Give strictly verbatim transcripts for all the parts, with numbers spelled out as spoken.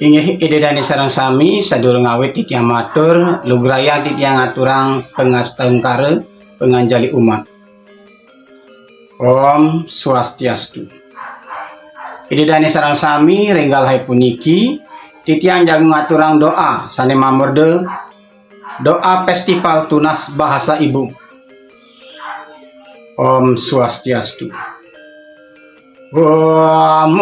Inggih, Ida Dane sareng sami, sadurung awit titiang matur, lugrayang titiang ngaturang pangastungkara, panganjali umat. Om Swastiastu. Ida Dane sareng sami, ring galahe puniki titiang jaga ngaturang doa sane mamurda doa Festival Tunas Bahasa Ibu. Om Swastiastu. Om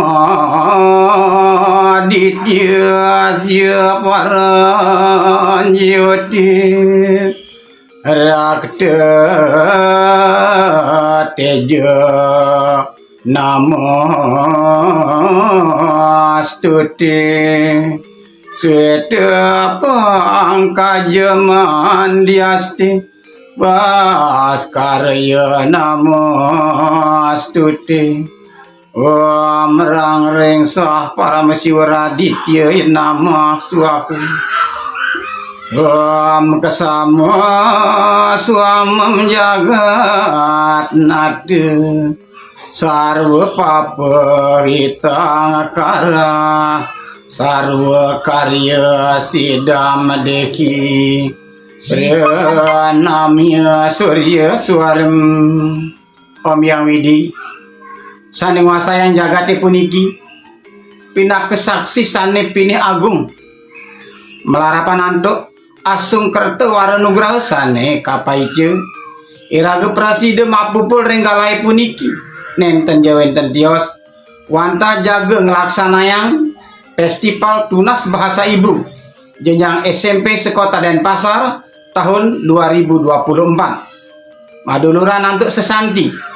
Aditya Sya Paranjyoti Rakta Teja Namastuti Sweta Pangkaja Mandyasti Baskarya Namastuti Om Rang Ring Sah Parama Siwa Raditya Namah Swaha Om Kasama Swamam Jagat Nata Sarva Papa Vitang Kara Sarva Karya Sidam Deki Pranamya Surya Swaram. Om Hyang Widi sane nguasayang jagate puniki, pinaka saksi sane pinih agung, malarapan antuk asung kerta wara nugraha sane kapaica, iraga prasida mapupul ring galahe puniki, nenten ja wenten tios, wantah jaga nglaksanayang Festival Tunas Bahasa Ibu jenjang S M P Sekota Denpasar tahun dua ribu dua puluh empat. Maduluran antuk sesanti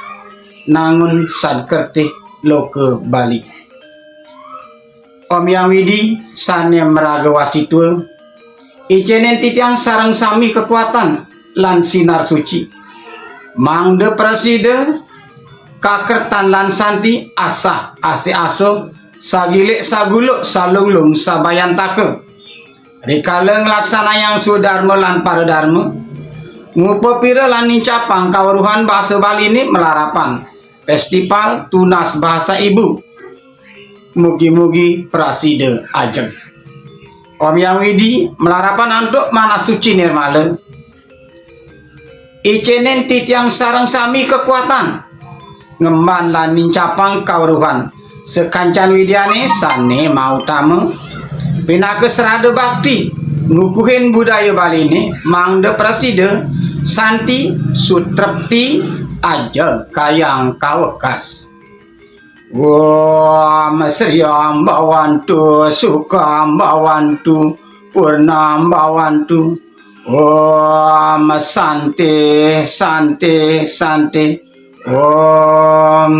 nangun sad kertih loka Bali. Om Hyang Widi sane maraga wasitua, icenin titiang sareng sami kekuatan lan sinar suci, mangda prasida kakertan lan santi asah asih asuh sagilik saguluk salunglung sabayantaka. Rikala nglaksanayang swadarma lan paradarma, ngupapira lan nincapang kaweruhan basa Baline malarapan Festival Tunas Bahasa Ibu. Mugi-mugi prasida ajeg. Om Hyang Widi malarapan antuk manah suci nirmala, icenin titiang sareng sami kekuatan ngemban lan nincapang kaweruhan sakancan widyane sane mautama pinaka srada bakti ngukuhin budaya Baline, mangda prasida santi sutrepti ajeg kayang kawekas. Om Sriyam Bhawantu Sukham Bhawantu Purnam Bhawantu. Om Santi Santi Santi. Om